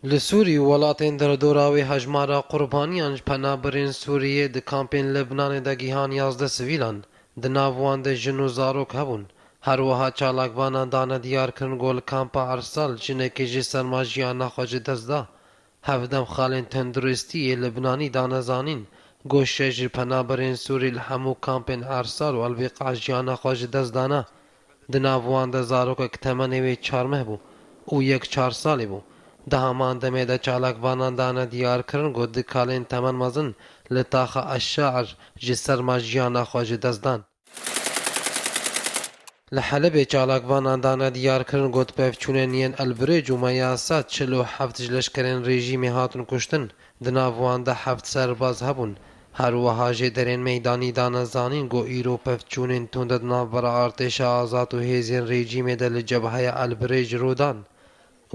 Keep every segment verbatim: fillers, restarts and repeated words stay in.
Li Sûrî û welatên derdora wê hejmara qurbaniyan ji penaberên Sûriyê di kampên Libnanê de gihan yazdeh sivîlan, di nav wan de jin û zarok hebûn. Her wiha çalakvanan dane diyarkirin ku li kampa Ersal jinekê ji serma jiyana xwe ji dest da. Hevdem xalên tenduristî yê Libnanî dane zanîn ku şeş ji penaberên Sûrî li hemû kampên Ersal û Elbîqa jiyana xwe ji dest dane. Di nav wan de zarokek temenê wê çar meh bû û yek çar salî bû. Di heman demê de çalakvanan dane diyarkirin ku du kalên temen mezin li taxa Eşşair ji serma jiyana xwe ji dest dan. Li Helebê çalakvanan dane diyarkirin ku di pevçûnên yên Elbirêc û Meyasa çil û heft ji leşkerên rejîmê hatin kuştin. Di nav wan de heft serbaz hebûn. Her wiha jêderên meydanî dane zanîn ku îro pevçûnên tund di navbera artêşa azad û hêzên rejîmê de li cebheya Elbirêj rû dan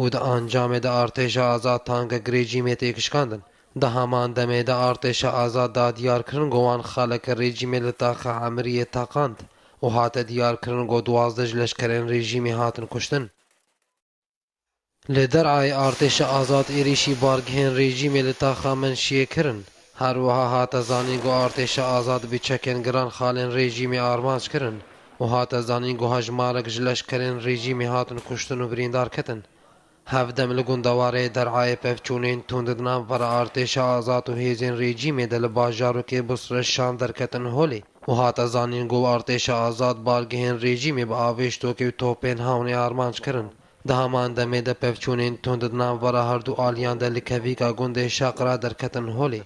û di ancamê de artêşa azad tankek rejîmê têk şikandin. Di heman demê de artêşa azad da diyarkirin ku wan xaleke rejîmê li taxa Emiriyê teqand û hate diyarkirin ku duwazdeh ji leşkerên rejîmê hatin kuştin. Li Derayê artêşa azad êrîşî bargehên rejîmê li taxa Menşiyê kirin. Her wiha hate zanîn ku artêşa azad bi çekên giran xalên rejîmê armanc kirin û hate zanîn ku hejmarek ji leşkerên rejîmê hatin kuştin û birîndar ketin. Hevdem li gundewarê Derayê pevçûnên tund di navbera artêşa azad û hêzên rejîmê de li bajarokê Busre şan derketin holê û hate zanîn ku artêşa azad bargehên rejîmê bi avêştokê û topên hewnê armanc kirin. Di heman demê de pevçûnên tund di navbera herdu aliyan de li kevîka gundê Şaqra derketin holê.